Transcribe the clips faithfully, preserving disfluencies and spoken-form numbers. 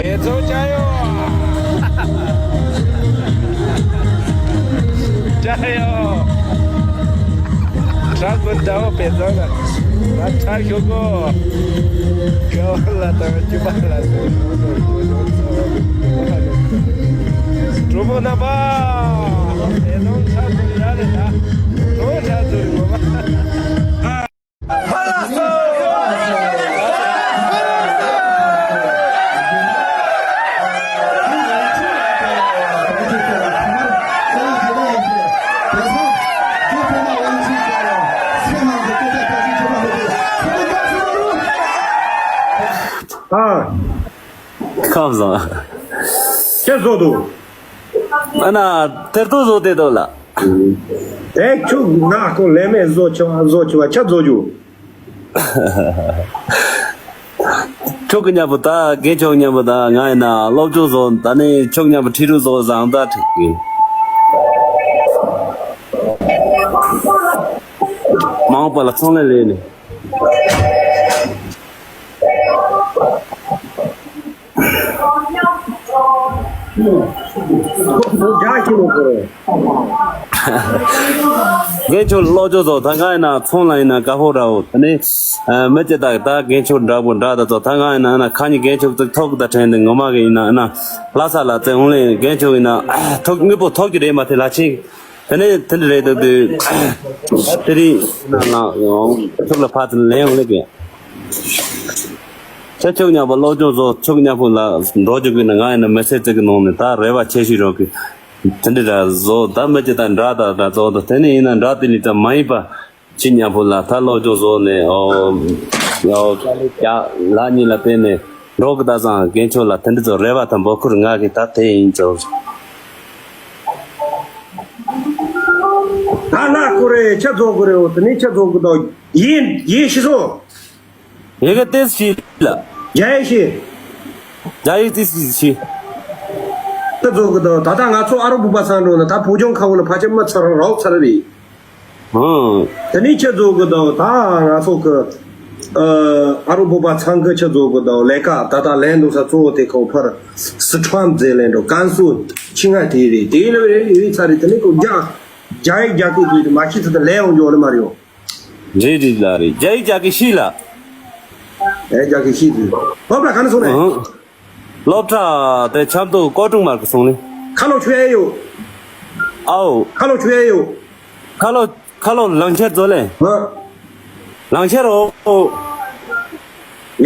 བེ་ཚོང་ཅ་ཡོ། ཅ་ཡོ། ཁྲག་པོ་འདྲ་བོ་བེ་ཚོང་ལ། ང་ཁྲག་ཤོག་གོ། ཀ་བ་ལ་དང་ཅུ་པ་ལ་སོགས། གྲོགས་པོ་རྣམ་པ། བེ་ཚོང་ཁྲག་པོ་འདྲ་རེད་ད། ཁྲག་ཚོ་རེད་མོ། ཨ། ཁམས་བཟང་། ཁྱེད་བཟོ་འདུག་ཨ་ན། དེར་ཐོ་བཟོ་དེ་དོ་ལ། དེ་ཁྱོད་ང་ཁོ་ལས་མེད་བཟོ་ཆེ་བ་བཟོ་ཆེ་བ་ཆ་བཟོ་རྒྱུ། ཁྱོད་ཀྱི་མཉམ་པོ་ད་རྒན་ཁྱོད་མཉམ་པོ་ད་ང་ཡིན་ན་སློབ་སྦྱོང་བཟོ། ད་ནི་ཁྱོད་མཉམ་པོ་ཁྲིད་རུ་བཟོ་བཟང་ད་ཁྲིད་ཀྱི། མ་འོངས་པ་ལ་ཚོང་ལས་ལས་ནས། རྒྱ་ཆེན་པོ་ཁོ་རེད། རྒན་ཁྱོད་སློབ་སྦྱོང་ཚོ་ད་ག་ཡིན་ན་ཚོང་ལ་ཡིན་ན་དགའ་པོ་ར་བོ། ད་ནི་མི་སྐྱ་དག་ད་རྒན་ཁྱོད་འདྲ་པོ་འདྲ་ད་ཚོ་ད་ག་ཡིན་ན་ན་ཁ་ཉིན་རྒན་ཁྱོད་ཚོ་ཐོག་ད་དྲན་དེ་ངོ་མ་གི་ཡིན་ན་ན་ལྷ་ས་ལ་ཙེ་འོང་ལེ་རྒན་ཁྱོད་ཡིན་ན་ཐོག་དངོས་པོ་ཐོག་གི་རེད་མ་དེ་ལ་ཆིང་། དེ་ནས་དེ་འདྲ་རེད་འདུག་དུས་དེ་རིང་ན་ན་ཐོག་ལ་ཕར་ཚུར་ལེན་འོང་ལེ་གི། ཁྱེད་ཁྱོད་མཉམ་པོ་སློབ་སྦྱོང་བཟོ། ཁྱོད་མཉམ་པོ་ལ་འགྲོ་རྒྱུ་གི་ན་ང་ཡིན་ན་མི་ཚེ་གཅིག་གི་ནང་ནས་ད་རེ་བ་ཆེ་ཤོས་རོགས་གི་དེ་འདྲ་ར་བཟོ། ད་མི་སྐྱ་དང་འདྲ་ད་ད་བཟོ་ད་དེ་ནས་ཡིན་ན་འདྲ་དེ་ལས་ད་མ་ཡིན་པ་ཁྱེད་མཉམ་པོ་ལ་ད་སློབ་སྦྱོང་བཟོ་ནས་ཨོ་ཨོ་ཡ་ལ་གཉིས་ལ་བརྟེན་ནས་འགྲོ་གི་ད་བཟང་རྒན་ཁྱོད་ལ་དེ་འདྲ་ཚོ་རེ་བ་དང་འབོད་སྐུལ་ང་གི་ད་དེ་ཡིན་ཚོ། ད་ལ་ཁོ་རེ་ཁྱེད་ཚོ་གི་རེ་འོ་དེ་ནས་ཁྱེད་ཚོ་གི་ད་ཡིན་ཡིན་ཤི་སོ། ཡི་གེ་ཏེས་ཤི་ལ། རྒྱ་ཡིག་ཤི། རྒྱ་ཡིག་ཏེས་ཤི་ཤི། ད་ཚོ་གི་ད་ད་ལྟ་ང་ཚོ་ཨ་རོ་བུ་པ་ཚང་འགྲོ་ན་ད་བོད་ལྗོངས་ཁ་བོ་ལ་ཕལ་ཆེར་མ་ཚར་རོགས་ཚར་རེད། ཨང་། དེ་ནས་ཁྱེད་ཚོ་གི་ད་ད་ང་ཚོ་གི་ཨ་རོ་བུ་པ་ཚང་གི་ཁྱེད་ཚོ་གི་ད་ལས་ཀ་ད་ད་ལས་འདུག་ས་གཙོ་བོ་དེ་ཁོ་ཕར་སི་ཁྲོན་མཛེས་ལེན་འགྲོ་ཀན་སུའུ་ཆིང་ཨ་དེ་རེད་དེ་ལ་རེད་རེད་ཚར་རེད། དེ་ནས་ཁོ་རྒྱ་རྒྱ་ཡིག་རྒྱ་སྐད་དེ་མ་ཤེས་ཚོ་ད་ལས་འོང་རྒྱུ་ལ་མ་རེད། རེད་རེད་ལ་རེད། རྒྱ་ཡིག་རྒྱ་སྐད་ཤེས་ལ། ཨེ་རྒྱ་སྐད་ཤེས་དུས་སློབ་གྲྭ་ག་ནས་སོང་ནས། ཨང་། སློབ་གྲྭ་དེ་ཆབ་མདོ་ཀོ་ཀྲུང་མར་གི་སོང་ནས། ཁ་ལོ་ཆུ་ཨེ་ཡོད། ཨའོ། ཁ་ལོ་ཆུ་ཨེ་ཡོད། ཁ་ལོ་ཁ་ལོ་ལང་ཁྱེར་ཛོ་ལེ། ཧ། ལང་ཁྱེར་ཨོ་ཨོ།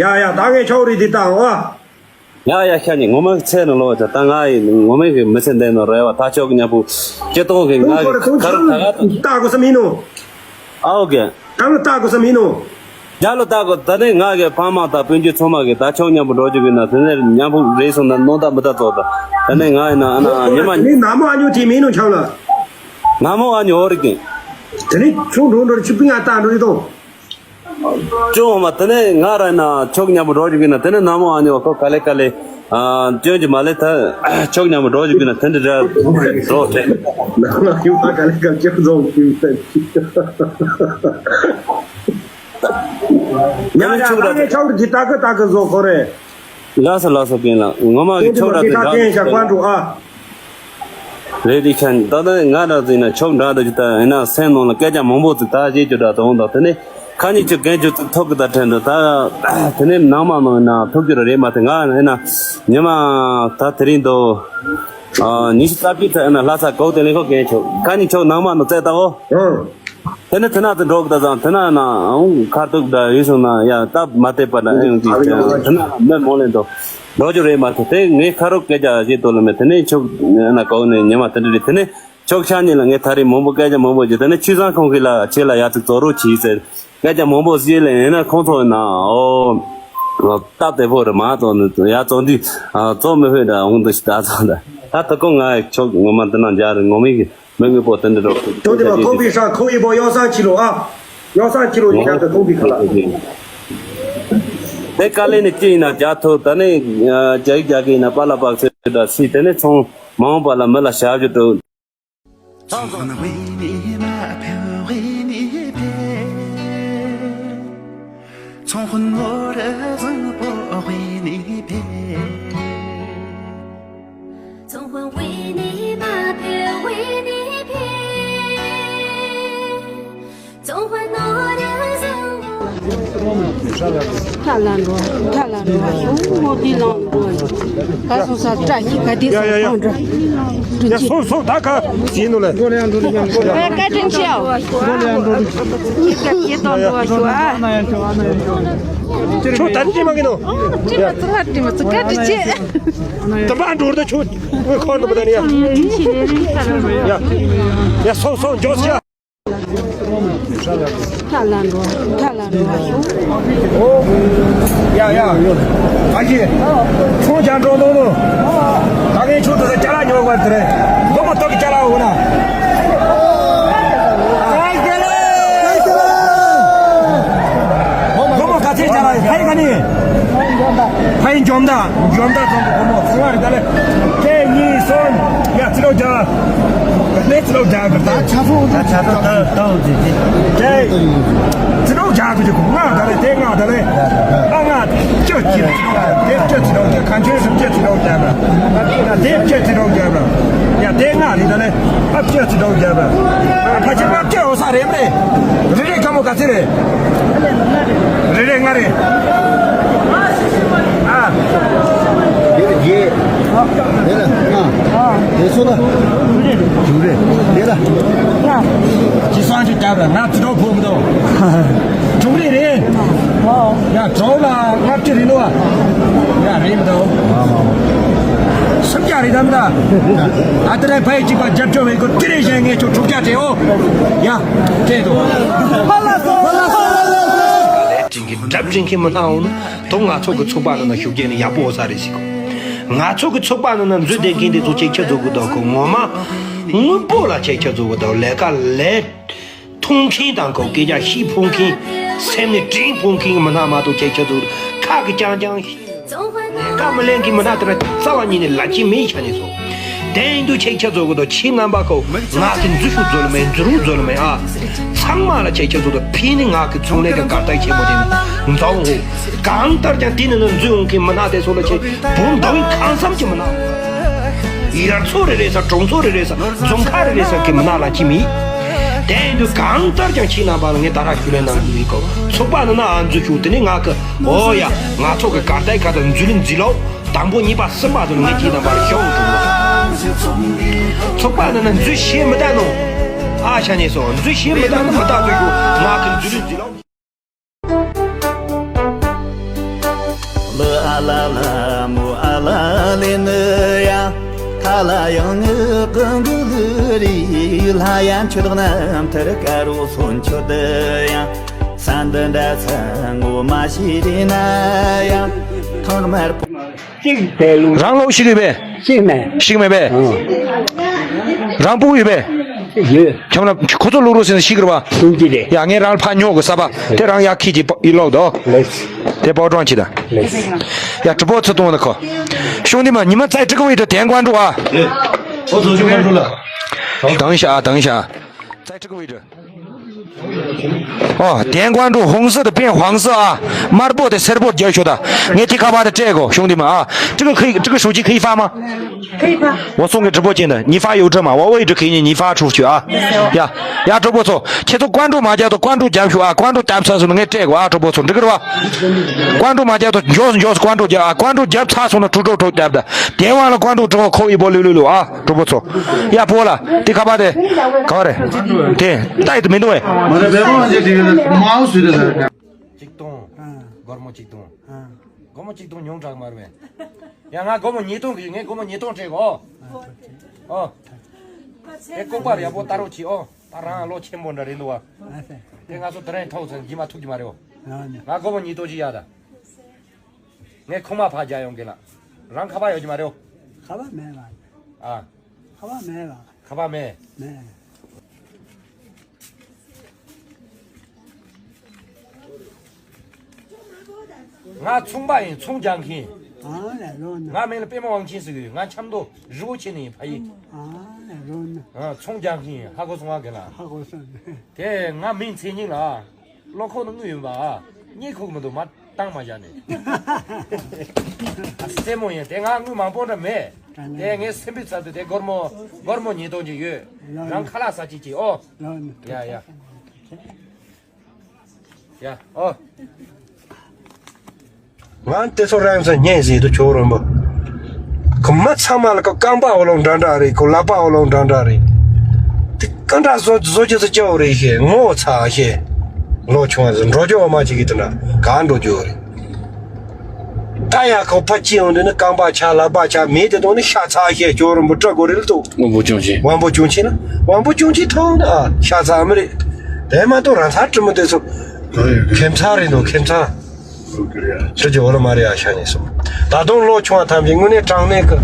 ཡ་ཡ་ད་ངས་ཆའོ་རི་དེ་བཏང་ཨ། ཡ་ཡ་ཤ་ཉེ་ངོ་མ་ཚེ་ནང་ལོག་ཅག་ད་ང་ཡི་ངོ་མ་གི་མི་ཚེ་འདས་ནོ་རེ་བ་ད་ཆོག་གི་ཉམ་པོ་སྐྱེ་ཏོག་གི་ང་གི་ཁ་རུ་ད་ག་ད་ལྟ་དགོས་ས་མིན་ནོ། ཨའོ་གི། ད་ལྟ་དགོས་ས་མིན་ནོ། རྒྱ་ལོ་ད་གོ་ད་ནི་ང་གི་ཕ་མ་དང་སྤུན་མཆེད་ཚང་མ་གི་ད་ཆོག་ཉམ་པོ་འགྲོ་རྒྱུ་གི་ན་དེ་ནས་ཉམ་པོ་རེད་སོང་ན་ནོ་ད་མི་ད་ཙོག་ད་ད་ནི་ང་ཡི་ན་ཨ་ན་ཉི་མ་ནི་ནག་མོ་ཨ་ཉོ་དེ་མིན་ནོ་ཆང་ལ། ནག་མོ་ཨ་ཉོ་རིག་གི། དེ་ནི་ཆུང་འགྲོ་འགྲོ་ཆུ་པིང་ཨ་ཏང་འགྲོ་རི་དང་། ཅོ་མ་དེ་ནས་ང་ར་ན་ཆོག་ཉམ་པོ་འགྲོ་རྒྱུ་གི་ན་དེ་ནས་ནག་མོ་ཨ་ཉོ་ཁོ་ག་ལེ་ག་ལེ་ཨ་སྐྱོན་གྱི་མ་ལེ་ད་ཆོག་ཉམ་པོ་འགྲོ་རྒྱུ་གི་ན་དེ་འདྲ་འདྲ་འགྲོ་དེ། ནག་མོ་ཡུ་ཧ་ག་ལེ་ག་ལེ་ཅོ་རྫོང་གི་མི་ད་ཅི། ཉམ་ཆུག་ར་ད་ཆོག་གི་ད་གི་ད་གི་བཟོ་ཁོ་རེ། ལགས་སོ་ལགས་སོ་རྒན་ལགས་ངོ་མ་གི་ཆོག་ར་དེ་ད་རྒན་ཞག་པ་འགྲོ་ཨ། རེད་དེ་ཁྱེད་ད་ལྟ་ང་རང་ཚོ་ཡིན་ན་ཆོག་འདྲ་འདྲ་ཅིག་ད་ཡིན་ན་སེམས་ནང་ལ་སྐད་ཆ་མང་པོ་ཅིག་ད་བཤད་རྒྱུ་འདྲ་དང་ད་དེ་ནས་ཁ་ཉིན་ཅིག་རྒན་ཅིག་ཐུག་གི་ད་དྲན་འདུག་ད་དེ་ནས་ནང་མ་ནང་ཡིན་ན་ཐུག་རྒྱུ་རེད་མ་དེ་ང་ཡིན་ན་ཉི་མ་ད་དེ་རིང་འདུག་ཨ་ཉི་ཤུ་རྩ་བརྒྱད་ཚེ་ཡིན་ན་ལྷ་ས་གོ་དེ་ལས་ཁོ་རྒན་ཆོག་ཁ་ཉིན་ཆོག་ནང་མ་ནང་བཙལ་ད་འོ། དེ་ནས་དེ་ན་དུ་འགྲོ་གི་ད་ཙང་དེ་ན་ན་ཨང་ཁར་ཐུག་ད་ཡིན་སོང་ན་ཡ་སྟབས་མ་བདེ་པ་ན་ཨེ་ཡོང་གི་དེ་ན་མི་མོ་ལེན་དོ་འགྲོ་རྒྱུ་རེད་མ་ཐུབ་དེ་ངས་ཁ་རོག་སྐད་ཆ་བཤད་དོ་ལ་མེད་དེ་ནས་ཆོག་ན་གོ་ནས་ཉི་མ་དེ་འདྲ་རེད་དེ་ནས་ཆོག་ཤ་ཉིན་ལ་ངས་ད་རེས་མང་པོ་སྐད་ཆ་མང་པོ་བཤད་དེ་ནས་ཆུ་བཟང་ཁོང་གི་ལ་ཆེ་ལ་ཡ་ཚིག་རྫོགས་རོགས་གྱིས་ཟེར་སྐད་ཆ་མང་པོ་བཤད་ལ་ཡིན་ན་ཁོང་ཚོ་ཡིན་ན་ཨོ་སྟབས་བདེ་པོ་རེད་མ་ཙོག་ནས་ཡ་ཙོག་འདི་ཙོག་མི་ཕོད་ད་འོང་དུ་ཞིག་ད་ཙོག་ད་ད་ད་ཀོ་ང་ཆོག་ངོ་མ་འདི་ན་འཇག་རེད་ངོ་མི་གི་མི་དངོས་པོ་དེ་འདྲ་རོགས། ཁྱོད་དེ་མ་ཁོང་པའི་ཧྲ་ཁོང་ཡི་པོ་གཡོག་སང་ཁྱི་ལོ་ཨ། གཡོག་སང་ཁྱི་ལོ་ཡི་ཁྱབ་ཏུ་ཁོང་པའི་ཁ་ལ། དེ་དཀའ་ལས་ནི་ཅི་ཡིན་ན་རྒྱག་ཐུབ་ད་ནི་རྒྱ་ཡིག་རྒྱ་གི་ཡིན་ན་པ་ལ་པག་ཚོད་འདྲ་སྲིད་དེ་ནི་ཚོང་མ་འོངས་པ་ལ་མི་ལ་ཞབས་ཞུ་འགྲོ། ཚོང་ཁང་ནོར་བཟང་པོ་དབེན་ནས་ཕེབས། 为你马票为你拼，中华努力人生。ཐ་ལ་འགྲོ། ཐ་ལ་འགྲོ། ཞུ་མོ་དེ་ལང་འགྲོ། ག་སོང་ས་བཀྲ་ཤིས་ག་དེ་ཡ་ཡ་ཡ། སོང་ཡ་སོང་ད་ག་ཟིན་ནོ་ལེ། བཀའ་དྲིན་ཆེ། གཉིས་ཀ་སྐྱེ་སྟོན་འགྲོ་བ་ཞུ་ཨ། ཁྱོད་ད་ཅི་མ་གི་ནོ། ཨ་ཅི་མ་ཙི་ལ་ཅི་མ་ཙི་བཀའ་དྲིན་ཆེ། དམ་པ་འགྲོ་ད་ཁྱོད་ཁོ་ནུ་བ་ད་ནི་ཡ། ཡ་ཡ་སོང་སོང་འཇོག་ཤ། ཐ་ལ་འགྲོ། ཐ་ལ་འགྲོ་བ་ཞུ། ཨོ། ཡ་ཡ། ཨ་ཅེ། ཚོང་ཅང་འགྲོ་འདུག་ནོ། ད་གིན་ཁྱོད་དུ་ཅ་ལག་ཉོ་བར་དེ་རེད། མགོ་མ་ཐོག་གི་ཅ་ལག་འོ་ན། མགོ་མ་ག་ཚད་ཅ་ལག་ཕ་ཡི་ག་ནི། ཕ་ཡི་འཇོམ་ད། འཇོམ་ད་ཚོང་གི་མགོ་མ་ཚོང་བ་རེད་ད་ལེ། གཅིག་གཉིས་གསུམ། ཡ་ཚི་ལོ་རྒྱ། ལེ་ཚི་ལོ་རྒྱ་གི་ད། ད་ཆ་ཚོགས་ད་ཆ་ཚོགས་ད་ད་འོ་ཙི་ཙི། གཅིག་ཚི་ལོ་རྒྱ་གི་ཅིག་ལྔ་ད་ལེ་དེ་ལྔ་ད་ལེ། ཨ་ལྔ་བཅུ་གཅིག་ཚི་ལོ་རྒྱ་དེ་བཅུ་ཚི་ལོ་རྒྱ་གང་ཆོས་སུམ་བཅུ་ཚི་ལོ་རྒྱ་བ། ཡ་དེ་བཅུ་ཚི་ལོ་རྒྱ་བ། ཡ་དེ་ལྔ་རེད་ད་ལེ། ཨ་བཅུ་ཚི་ལོ་རྒྱ་བ། ཕ་ཆེ་བ་བཅུ་འོ་ས་རེད་མ་རེད། རེ་རེ་ཁ་མོ་ག་ཚད་རེད། རེ་རེ་ལྔ་རེད། ཨ། དེ་ལ་བརྒྱད། དེ་ལ་ལྔ། དེ་སོ་ད། དྲུག་རེད། དེ་ལ། ཁྱི་སང་ཅིག་བརྒྱབ་ལ་ང་ཚོ་གྲོགས་ཕོག་མི་འདུག་དྲུག་རེ་རེད། ཡ་གྲོགས་ལ་ལྔ་བཅུ་རེད་ལོ། ཡ་རེད་མི་འདུག་སུམ་བརྒྱ་རེད་དམ་ད། ཨ་ཏི་རེ་ཕ་ཡི་གཅིག་པ་རྒྱབ་སྐྱོར་བའི་གོ་ཏི་རེ་བཞེངས་ངེས་ཆོག་དྲུག་བརྒྱ་སྤྲད་འོ། ཡ་སྤྲད་འདུག་ལས་བྱེད་མཁན་འདྲ་བྱེད་མཁན་མི་སྣ་འོང་ན་དོ་ང་ཚོ་གི་ཚོགས་པ་ནང་ན་ཞུགས་རྒྱུ་ནི་ཡག་པོ་ས་རེད་ཟེར་གོ་ང་ཚོ་གི་ཚོགས་པ་ནང་ན་འཛུལ་བསྡད་མཁན་དེ་ཚོ་ཁྱེད་ཁྱེད་ཚོ་གི་དོ་གོ་ངོ་མ་དངོས་པོ་ལ་ཁྱེད་ཁྱེད་ཚོ་གི་དོ་ལས་ཀ་ལས་མཐོང་མཁན་དང་གོ་སྐད་ཆ་ཤེས་ཕོད་མཁན་སེམས་ནས་དྲན་ཕོད་མཁན་གི་མི་སྣ་མ་གཏོགས་ཁྱེད་ཁྱེད་ཚོ་ཁ་གི་རྐྱང་རྐྱང་ཤེས། ཀ་མི་ལེན་གི་མི་སྣ་དེ་ར་རྩ་བ་ཉིད་ནས་ལ་ཅི་མེད་ཆ་ནས་སོ། དེ་ཡིན་དུས་ཁྱེད་ཁྱེད་ཚོ་གི་དོ་ཁྱེད་རྣམ་པ་ཁོ་ང་གི་འཛུལ་ཞུགས་འཛོལ་མེད་འཛུལ་རུང་འཛོལ་མེད་ཨ། ཚང་མ་ལ་ཁྱེད་ཁྱེད་ཚོ་དོ་ཕན་ནི་ང་གི་ཚོང་ལས་ཀྱི་གར་སྟེགས་ཆེན་པོ་དེ་ནི་འཛོམས་འོ། གང་ལྟར་ཀྱང་དེ་ནི་ནི་འཛུལ་འོང་གི་མི་སྣ་དེ་ཚོ་ལ་ཁྱེད་བུ་འདང་གང་འཚམ་གྱི་མི་སྣ། ཡར་ཚོ་རེ་རེ་ས་གྲོང་ཚོ་རེ་རེ་ས་རྫོང་ཁག་རེ་རེ་ས་གི་མི་སྣ་ལ་ཅི་མེད། དེ་ཡིན་དུས་གང་ལྟར་ཀྱང་ཁྱེད་རྣམ་པ་ལ་ངས་ད་ར་ཞུ་ལན་གནང་གི་ཡིན་གོ་ཚོགས་པ་ནི་ན་ཨ་འཛུལ་ཞུགས་དེ་ནི་ང་གི་ཨོ་ཡ། ང་ཚོ་གི་གར་སྟེགས་ཁ་དང་འཛུལ་ལེན་འཛིན་ལོ། དང་པོ་གཉིས་པ་གསུམ་པ་དུ་ངས་ཁྱེད་དང་པར་ཤོག་འགྲོ། ཚོགས་པ་ནི་ན་འཛུལ་ཤེས་མི་ལྟ་ནོ། ཨ་ཤ་ཉེ་སོ་འཛུལ་ཤེས་མི་ལྟ་ནོ་མི་ལྟ་དུ་ཤོག་ང་གི་འཛུལ་ལེན་འཛིན་ལོ། ལ་ཨ་ལ་ལ་མོ་ཨ་ལ་ལེ་ནི་ཡ། ཐ་ལ་ཡང་ངི་ཀང་གི་ལི་རི་ལ་ཡ་མཆུ་དག་ན་མཐར་ཀ་རུ་སོན་ཆུ་དི་ཡ། ས་འདི་འདྲ་ཚ་ངོ་མ་ཤི་རི་ན་ཡ། ཐང་དམར་པོ། གཅིག་དེ་ལུགས། རང་ལོག་ཤི་གི་བས། ཤི་མེད། ཤི་གི་མེད་བས། ཨང་། རང་སྤུ་གུ་ཡོད་བས། ཡོད། ཁྱོད་ལ་ཁོ་ཚོ་ལུག་རོ་ཟེར་ནས་ཤི་གི་རེད་བ། ཐུགས་རྗེ་རེད། ཡ་ངས་རང་ལ་ཕ་ཉོ་གི་ས་པ་དེ་རང་ཡ་ཁྱི་གཅིག་ཡི་ལོག་དོ། ལེགས། དེ་པོ་ཀྲོང་ཆི་ད། ལེགས། ཡ་གྲི་པོ་ཚུ་གཏོང་ན་ཁོ། ཤོང་དི་མ་ཉི་མ་ཙའི་ཀྲི་ཀ་བི་ཀྲི་དན་ཀོན་ཀྲུ་ཨ། ཨོ་ཚོ་ཅུ་ཀོན་ཀྲུ་ལ། དང་ཤ་ཨ་དང་ཤ། ཙའི་ཀྲི་ཀ་བི་ཀྲི། ཨོ་དན་ཀོན་ཀྲུ་ཧོང་སི་དང་པེན་ཧོང་སི་ཨ། དམར་པོ་དེ་སེར་པོ་རྒྱབ་ཤོག་ད། ངས་ཁྱི་ཁ་པར་དེ་སྤྲད་གོ་ཤོང་དི་མ་ཨ། ཀྲི་ཀ་ཁི་ཀྲི་ཀ་ཧྲུའུ་ཅི་ཁི་ཧྥ་མ། 我送给直播间的，你发邮政吗？我我一直给你，你发出去啊。呀呀，直播间，切都关注马家都关注讲述啊，关注讲述是能给这个啊，直播间这个是吧？关注马家都就是就是关注讲啊，关注讲他从那猪肉头讲的，点完了关注之后扣一波六六六啊，直播间。呀，播了，你看吧的，搞的，对，带着没弄哎。我这别忘了这个毛水的人。 གཅིག་སྟོང་། ཨ། སྒོར་མོ་གཅིག་སྟོང་། ཨ། སྒོར་མོ་གཅིག་སྟོང་ཉུང་དྲགས་མ་རེད་པས། ཡ་ང་སྒོར་མོ་ཉིས་སྟོང་གི་ངས་སྒོར་མོ་ཉིས་སྟོང་སྤྲད་གོ་ཨོ། དེ་ལྐོག་པར་ཡག་པོ་ལྟ་རོགས་གྱིས་ཨོ། ད་རང་ལོ་ཆེན་པོ་འདྲ་རེད་འདུག་བ། ཨ་ས། དེ་ང་ཚོ་དེ་རིང་ཐོག་ཚང་གི་མ་ཐུག་གི་མ་རེད་ཨོ། ཨ་ནི། ང་སྒོར་མོ་ཉིས་སྟོང་ཅིག་ཡ་ད། ངས་ཁོང་མ་ཕར་རྒྱག་ཡོང་གི་ལ། རང་ཁ་པར་ཡོད་ཀྱི་མ་རེད་ཨོ། ཁ་པར་མེད་ལ། ཨ། ཁ་པར་མེད་ལ། ཁ་པར་མེད། མེད། ང་ཚོང་པ་ཡིན་ཚོང་རྒྱག་མཁན། ཨ་ལས་རོ་ན། ང་མིང་ལ་པད་མ་དབང་ཆེན་ཟེར་གི་ཡོད། ང་ཆབ་མདོ་རི་བོ་ཆེ་ནས་ཡིན་ཕ་ཡིན། ཨ་ལས་རོ་ན། ཨ་ཚོང་རྒྱག་མཁན་ཡིན། ཧ་གོ་སོང་ང་གི་ལ། ཧ་གོ་སོང་། དེ་ང་མིང་མཚན་ཉིད་ལ། བློ་ཁོག་ནི་དངུལ་ཡིན་པ། རྙེད་ཁུག་མི་འདུག་མ་བཏང་མ་བཞག་ནས། ཨ་སེ་མོ་ཡིན་དེ་ང་དངུལ་མང་པོ་འདྲ་མེད། དེ་ངའི་སེམས་པའི་ཚབ་ཏུ་དེ་སྒོར་མོ་སྒོར་མོ་ཉིས་སྟོང་ཅིག་ཡོད། རང་ཁ་ལག་ཟ་ཅིག་ཅིག་ཨོ། ཡ་ཡ། ཡ་ཨོ། ང་དེ་ཚོ་རང་ཚོ་ཉན་ཟིན་དུ་ཆོག་རོམ་པ། ཁོ་མ་ཚང་མ་ལ་ཁོ་རྐང་པ་འོ་ལོང་འདྲ་འདྲ་རེད། ཁོ་ལག་པ་འོ་ལོང་འདྲ་འདྲ་རེད། དེ་གང་འདྲ་བཟོ་བཟོ་རྒྱུ་ཚོ་སྐྱོ་རེད་ཤེས། ངོ་ཚ་ཤེས། ལོ་ཆུང་བ་ཚོ་འགྲོ་རྒྱུ་བ་མ་ཅིག་གི་དུ་ན་གང་འགྲོ་རྒྱུ་རེད། ད་ཡང་ཁོ་ཕ་ཅི་ཡོང་དུས་ནི་རྐང་པ་ཆག་ལག་པ་ཆག་མེད་དེ་དོན་ནི་ཤ་ཚ་ཤེས་སྐྱོ་རོམ་པ་སྐྲག་དགོས་རེད་ལ་ཏོ། དབང་པོ་སྐྱོན་ཅན། དབང་པོ་སྐྱོན་ཅན་ན་དབང་པོ་སྐྱོན་ཅན་ཐོག་ན་ཤ་ཚ་མི་རེད། དེ་མ་གཏོགས་རང་ཚ་དྲི་མོ་དེ་ཚོ་ཁེམ་ཚ་རེད་འདུག་ཁེམ་ཚ། ཁྱོད་ཀྱི་འོ་ལ་མ་རེད་ཨ་ཤ་ཉེ་སོང་། ད་དུང་ལོ་ཆུང་བ་ཐམས་ཅད་དངོས་གནས་དྲང་གནས་ཀྱི་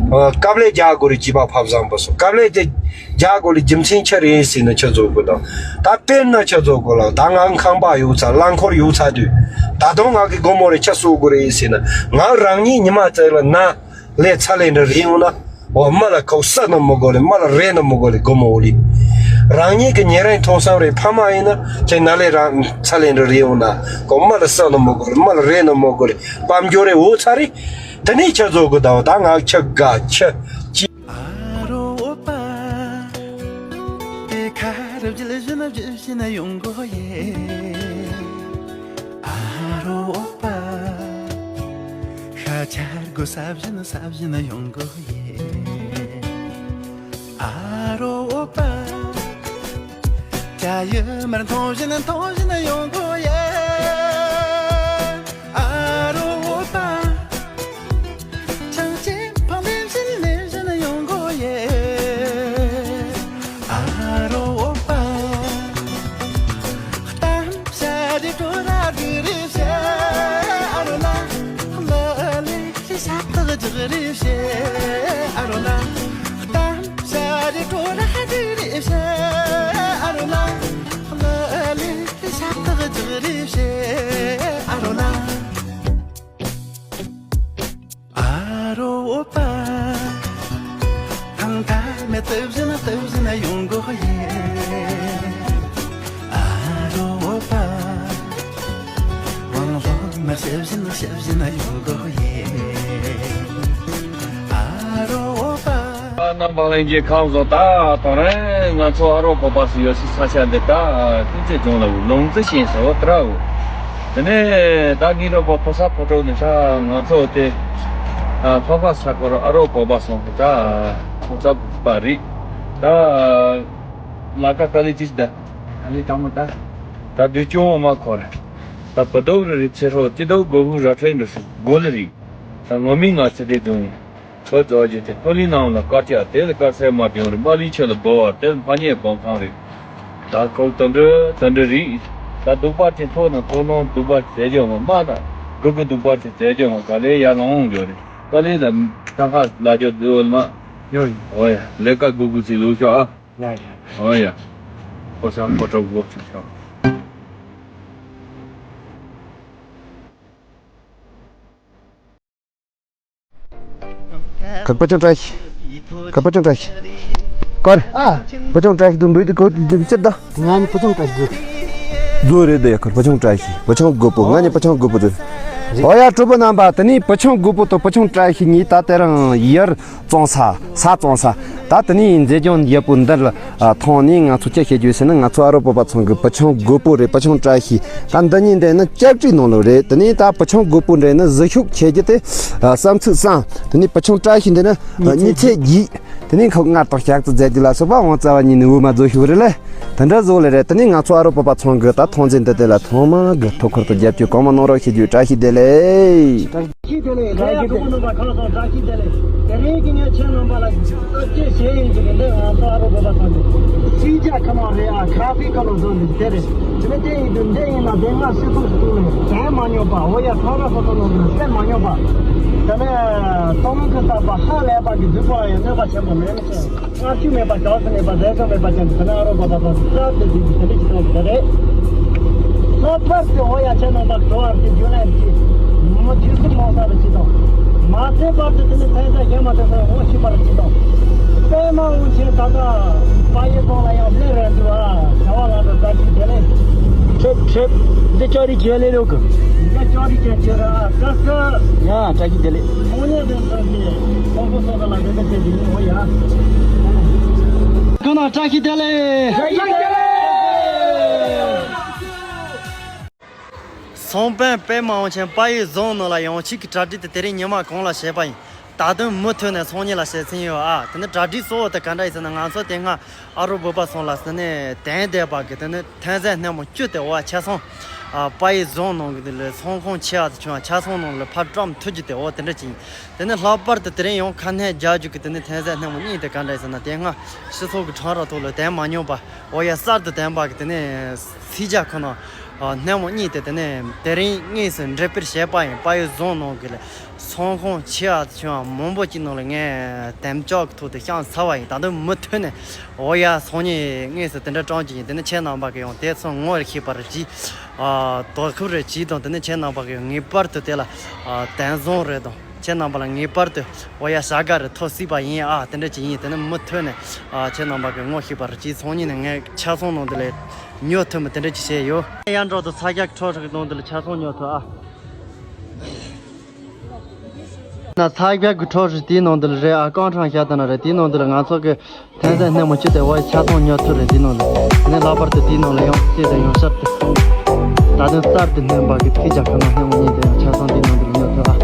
ཨ་དཀའ་ལས་རྒྱག་དགོས་རེད། བྱིས་པ་ཕ་བཟང་པོ་སོགས་དཀའ་ལས་དེ་རྒྱག་དགོས་རེད། རྒྱུ་མཚན་ཆི་རེད་ཟེར་ན་ཆི་བཟོ་དགོས་དང་། ད་དཔེར་ན་ཆི་བཟོ་དགོས་ལ། ད་ང་ཁང་པ་ཡོད་ཚ་རླངས་འཁོར་ཡོད་ཚ་དུས་ད་དུང་ང་གི་སྒོར་མོ་རེ་ཆི་གསོག་དགོས་རེད་ཟེར་ན། ང་རང་ཉིད་ཉི་མ་བཙལ་ལ་ན་ལས་ཚ་ལས་འདྲ་རེད་ཡོང་ན། འོ་མ་ལ་ཁོ་ས་ནི་མི་དགོས་ལེ། མ་ལ་རེ་ནི་མི་དགོས་ལེ། སྒོར་མོ་འོ་ལེ། རང་ཉིད་ཀྱི་ཉིན་རེའི་མཐོང་བསམ་རེ་ཕ་མ་ཡིན་ན་ཁྱེད་ན་ལས་རང་ཚ་ལས་འདྲ་རེད་ཡོང་ན། ཁོ་མ་ལ་ས་ནི་མི་དགོས་ལེ། མ་ལ་རེ་ནི་མི་དགོས་ལེ། དཔལ་འབྱོར་རེ་འོ་ཚ་རེད། དེ་ནས་ཆི་བཟོ་དགོས་དང་། ད་ང་ཆི་དགའ་ཆི་ཅི། ཨ་རོ་འོ་པ། དེ་ཁ་རུ་བརྗིད་བཞིན་བརྗིད་བཞིན་ཡོང་གོ་ཡེ། ཨ་རོ་འོ་པ། ཤ་ཆར་གོ་ས་བཞིན་ས་བཞིན་ཡོང་གོ་ཡེ། ཨ་རོ་འོ་པ། ཅ་ཡུ་མར་མཐོང་བཞིན་མཐོང་བཞིན་ཡོང་གོ་ཡེ། ཨ་རོ་འོ་པ། ཆང་ཆེན་ཕང་ལེབ་བཞིན་ལེབ་བཞིན་ཡོང་གོ་ཡེ། ཨ་རོ་འོ་པ། གཏམ་བཤད་དེ་གྲོ་ར་དུ་རེ་བཤད། ཨ་རོ་ལ་ལ་ལེ་ཤ་ཐག་རྒྱག་རེ་བཤད། ཨ་རོ་ལ་གཏམ་བཤད་དེ་གྲོ་ར་དུ་རེ་བཤད། ཨ་རོ་ལ་ལ་ལེ་ཤ་ཐག་རྒྱག་རེ་བཤད། ཨ་རོ་ལ། ཨ་རོ་འོ་པ། ཐང་ཐ་མེ་ཏི་བཞིན་ཏི་བཞིན་ཡོང་གོ་ཡེ། ཨ་རོ་འོ་པ། ཝང་ཧོ་མ་ཤེ་བཞིན་ཤེ་བཞིན་ཡོང་གོ་ཡེ། ཨ་རོ་འོ་པ། རྣམ་པ་ལྷན་རྒྱས་ཁམས་བཟང་། ད་དང་རེ་ང་ཚོ་ཨ་རོ་བོད་པ་སུ་ཡོད་སའི་ས་ཆ་འདི་ད་ཀུན་གྱི་ལྗོངས་ལ་ལུང་རྩི་ཤིང་ཟེར་བ་ཏི་ར་འོ། དེ་ནས་ད་ངའི་རོགས་པ་ཕོ་གསར་ཕོ་གྲོགས་ནི་ད་ང་ཚོ་དེ་ལྷོ་ཁ་ས་ཁོ་ར་ཨ་རོ་བོད་པ་སོང་གི་ད་ཕོ་གསར་པ་རེད། ད་ལ་ཀ་ཀ་ལེ་ཅིས་ད་ཨ་ལེ་དང་མོ་ད་ད་དུས་ཅུང་མ་ཁོ་ར་ད་བུ་དོག་རི་རི་ཚེ་ཧྲོ་ཅི་དོག་གོ་བུ་ར་ཁྲེ་འདུ་སུ་གོ་ལི་རི་ད་ངོ་མི་ང་ཚེ་དེ་དུང་ཡིན། ཁོ་རྫོགས་རྗེས་དེ་ཐོ་ལི་ནང་ལ་དཀར་ཆ་དེ་ལ་དཀར་སེར་མ་བྱུང་རེད། མ་ལི་ཆུ་ལ་བོ་བ་དེ་ལ་ཕ་ཉེ་སྒོམ་ཁང་རེད། ད་ཁོ་དོན་འགྲུལ་དོན་འགྲུལ་རིགས་ད་སྡུག་པ་ཅན་ཐོག་ན་ཁོ་ནང་སྡུག་པ་ཟེར་རྒྱུ་མ་མ་ན་སྒུག་གི་སྡུག་པ་ཅན་ཟེར་རྒྱུ་མ་ག་ལེ་ཡར་ལོང་འགྱོ་རེད། ག་ལེ་ལ་ཐང་ཁ་ལ་རྒྱུ་འདི་འོལ་མ་ཡོ་ཡོ་ཨོ་ཡ་ལས་ཀ་སྒུག་སྒུག་ཚིག་ལུགས་ཤོག་ཨ་ཡ་ཡ་ཨོ་ཡ་ཁོ་ས་ཁོ་གྲོགས་སྒུག་ཚིག་ཤོག་ཁར་པ་ཆུང་བཀྲ་ཤིས། ཁར་པ་ཆུང་བཀྲ་ཤིས། ཀར། ཨ། པ་ཆུང་བཀྲ་ཤིས་དུ་འདུས་དུ་གོ་འདུས་ཚེ་ད། ང་ནི་པ་ཆུང་བཀྲ་ཤིས་དུ། རྫོ་རེད་དེ་ཁར་པ་ཆུང་བཀྲ་ཤིས། པ་ཆུང་དགུ་པོ། ང་ནི་པ་ཆུང་དགུ་པོ་དུ། ཨོ་ཡ་གྲོགས་པོ་རྣམ་པ། དེ་ནི་པ་ཆུང་དགུ་པོ་དང་པ་ཆུང་བཀྲ་ཤིས་གཉིས་ད་དེ་རིང་ཡར་བཙོང་ས་ས་བཙོང་ས། ད་དེ་ནི་མཛེས་ལྗོངས་ཡག་པོ་འདི་ལ་ཐོང་ནས་ང་ཚོ་ཅི་བྱེད་རྒྱུ་ཟེར་ན། ང་ཚོ་ཨ་རོ་བོད་པ་ཚང་གི་པ་ཆུང་དགུ་པོ་རེད། པ་ཆུང་བཀྲ་ཤིས། ད་འདི་གཉིས་འདྲེས་ན་ལྕགས་ཀྲིག་ནང་ལོགས་རེད། དེ་ནས་ད་པ་ཆུང་དགུ་པོ་འདྲེས་ན་གཟི་ཤུགས་ཆེ་རྒྱུ་དེ་བསམ་ཚུལ་བསམ། དེ་ནས་པ་ཆུང་བཀྲ་ཤིས་འདི་ན་གཉིས་ཚེ་རྒྱུས། དེ་ནས་ཁོ་སྔར་དང་ལྕགས་ཚུལ་མཛད་རྒྱུ་ལ་སོགས་པ་དབང་རྩ་བ་ཉིད་ནས་འུ་མ་བཟོ་ཤུགས་རེད་ལེ། དེ་འདྲ་བཟོ་ལེ་རེད། དེ་ནས་ང་ཚོ་ཨ་རོ་བོད་པ་ཚང་གི་ད་ཐོང་ཚེ་འདི་དེ་ལ་ཐོག་མ་གི་ཐུགས་ཁུར་དུ་རྒྱབ་སྐྱོར་གང་མང་གནང་རོགས་ཞུ་རྒྱུ། བཀྲ་ཤིས་བདེ་ལེགས། ཞིག་དེ་ལས་རྒྱལ་ཡ་གོང་མ་རྣམ་པ་ཁག་སོང་བཀྲ་ཤིས་བདེ་ལེགས། དེ་རིང་གི་ངས་ཁྱེད་རྣམ་པ་ལ་བརྟག་དཔྱད་བྱེད་ཡིན་གྱི་འདི་ང་ཚོ་ཨ་རོ་བོད་པ་ཚང་གི་ཚིག་རྒྱ་ཁ་ནང་རེད་ཨ། ཁ་ཕི་ཁ་ལོ་བཟོ་འདུག་དེ་རེད། དེ་ནས་དེ་ཡིན་དུས་འདི་ཡིན་ན་དེ་སྔ་སི་ཁུག་སི་ཁུག་ལས་དྲན་མ་མྱོང་པ། འོ་ཡ་ཁྲོ་ར་ཁོ་ཁོ་ལོ་ཟེར་སེམས་མ་མྱོང་པ། དེ་ནས་སྟོང་ཁུ་ས་པ་ཧ་ལས་པ་གི་འདུག་པ་ཡང་གནོད་པ་ཆེན་པོ་མེད་མི་ཆེ། སྔར་ཤུགས་མེད་པ་གྲགས་སུ་མེད་པ་ཟས་སོགས་མེད་པ་ཅན་དུ་ན་རོ་བ་བ་བ་ས་དེ་དུས་ཀྱི་དེ་འདྲ་ཅིག་གཏོང་གི་རེད། ལྷག་པར་དུ་འོ་ཡ་ཆ་ནང་པ་གྲོ་བར་གྱི་རྒྱུན་ལས་ཀྱི་མི་དུས་སུ་མང་ས་རུ་ཅི་དང་། མ་ཚད་པར་དུ་དེ་ནི་ཚན་ས་རྒྱ་མ་དེ་ས་འོ་ཤི་པར་ཅི་དང་། པད་མ་འོ་ཆེན་ད་ལྟ་པ་ཡི་ཚང་ལ་ཡང་ལེ་རེད་འདུག་ཨ། བྱ་བ་ལ་འགྲོ་ད་ཅི་དེ་ལས། ཁྲེབ་ཁྲེབ། འདི་ཅོ་རི་ཇེ་ལེ་ལོ་གི། འདི་ཅོ་རི་ཇེ་ཇེ་ར་ཀ་ཀ། ཡ་བཀྲ་ཤིས་བདེ་ལེགས། ཁོང་ཉིད་དང་འདྲ་ཞིག་ཁོང་ཁོ་སོགས་ལ་འདི་འདྲ་བྱེད་ཀྱི་ཡིན་འོ་ཡ། ཁོང་ན་བཀྲ་ཤིས་བདེ་ལེགས། བཀྲ་ཤིས་བདེ་ལེགས། སང་ཕོད་པད་མ་དབང་ཆེན་དཔལ་ཡུལ་རྫོང་ནང་ལ་ཡང་ཁྱེད་ཀྱི་གྲ་སྒྲིག་དེ་དེ་རིང་ཉི་མ་གང་ལ་བྱས་པ་ཡིན། ད་དུང་མུ་མཐུད་ནས་ཚོང་གཉིས་ལ་བྱེད་ཚིང་ཡོད་ཨ། དེ་ནི་གྲ་སྒྲིག་གཙོ་བོ་དེ་ག་འདྲ་ཡིན་ཟེར་ན། ང་ཚོ་དེ་སྔ་ཨ་རོ་བོད་པ་ཚོ་ལ་ཟེར་ནས་དན་བསྡད་པ་གི་དེ་ནི་ཐན་རྫས་སྣེ་མོ་བཅུ་དེ་འོ་ཆ་ཚང་ཨ་དཔལ་ཡུལ་རྫོང་ནང་གི་དེ་ལ་ཚོང་ཁང་ཆེ་ཨ་དེ་བྱུང་ཨ། ཆ་ཚང་ནང་ལ་ཕར་བཀྲམ་ཐུབ་རྒྱུ་དེ་འོ་དེ་འདྲ་ཅིག་ཡིན། དེ་ནི་ལྷག་པར་དུ་དེ་རིང་ཡང་ཁ་སྣོན་རྒྱག་རྒྱུ་གི་དེ་ནི་ཐན་རྫས་སྣེ་མོ་གཉིས་དེ་ག་འདྲ་ཡིན་ཟེར་ན། དེ་སྔ་སྤྱི་ཚོགས་ཀྱི་འཕྲང་ར་ཐོག་ལ་དན་མ་མྱོང་པ་འོ་ཡ་གསར་དུ་དན་པ་གི་དེ་ནི་ཚིག་ཇ་ཁོ་ན་ཨ་སྣེ་མོ་གཉིས་དེ་དེ་ནས་དེ་རིང་དངོས་སུ་འབྲེལ་སྤེལ་བྱས་པ་ཡིན། དཔལ་ཡུལ་རྫོང་ནང་གི་ལ་ཚོང་ཁང་ཆེ་བ་ཆུང་བ་མང་པོ་ཅིག་ནང་ལ་ངས་དམ་བཅའ་གི་ཐོག་ཏུ་བཤམས་ཚར་བ་ཡིན། ད་དུང་མུ་མཐུད་ནས་འོ་ཡ་ཚོང་གཉིས་དངོས་སུ་དེ་འདྲ་བཀྲམ་གྱི་ཡིན། དེ་ནི་ཁྱེད་རྣམ་པ་གི་ཡང་དེ་ཚོ་ངོ་ཤེས་པར་གྱིས། ཨ་དོ་ཁུར་རེ་གྱིས་དང་། དེ་ནི་ཁྱེད་རྣམ་པ་གི་ངེས་པར་དུ་དེ་ལ་ཨ་དན་བཟང་རེ་དང་། ཁྱེད་རྣམ་པ་ལ་ངེས་པར་དུ་འོ་ཡ་བྱ་དགའ་རེ་ཐོབ་སྲིད་པ་ཡིན་ཨ། དེ་འདྲ་ཅིག་ཡིན། དེ་ནི་མུ་མཐུད་ནས་ཨ་ཁྱེད་རྣམ་པ་གི་ངོ་ཤེས་པར་གྱིས། ཚོང་གཉིས་ནས་ངས་ཆ་ཚང་ནང་དེ་ལས་ཉོ་ཐུབ་མི་དེ་འདྲ་ཅིག་བྱས་ཡོད། ཡར་འགྲོ་དུ་ཚ་རྒྱག་ཁྲོ་ཧྲིག་ནང་དེ་ལ་ཆ་ཚང་ཉོ་ཐུབ་ཨ། ན་ཚ་རྒྱག་གི་ཁྲོ་ཧྲིག་དེའི་ནང་དེ་ལ་རེད་ཨ། རྐང་གྲངས་བཞག་དང་ན་རེད། དེའི་ནང་དེ་ལ་ང་ཚོ་གི་ཐན་རྫས་སྣེ་མོ་བཅུ་དེ་འོ་ཆ་ཚང་ཉོ་ཐུབ་རེད། དེའི་ནང་ལ་དེ་ནས་ལྷག་པར་དུ་དེའི་ནང་ལ་ཡང་སྐྱེས་དང་ཡང་ཤར་དུ་ད་དུང་གསར་དུ་སྣོན་པ་གི་ཐིག་ཇ་ཁ་ན་སྣེ་མོ་གཉིས་དེ་ཡང་ཆ་ཚང་དེའི་ནང་དེ་ལ་ཉོ་ཐུབ་ཨ།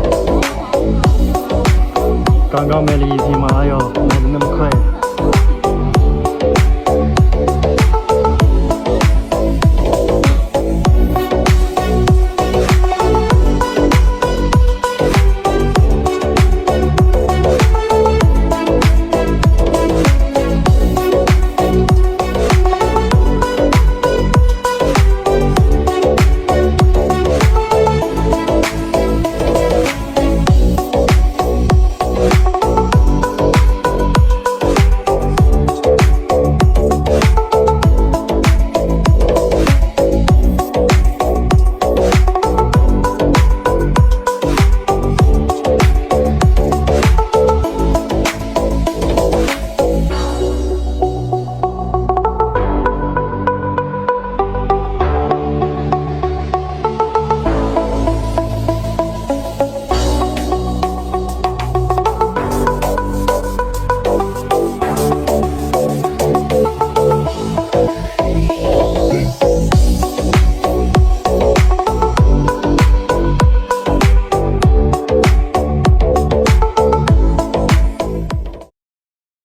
གང་གང་མེད་ལ་ཡིད་བཞིན་མ་ཨ་ཡོ་མེད་ལ་ནམ་ཁོས།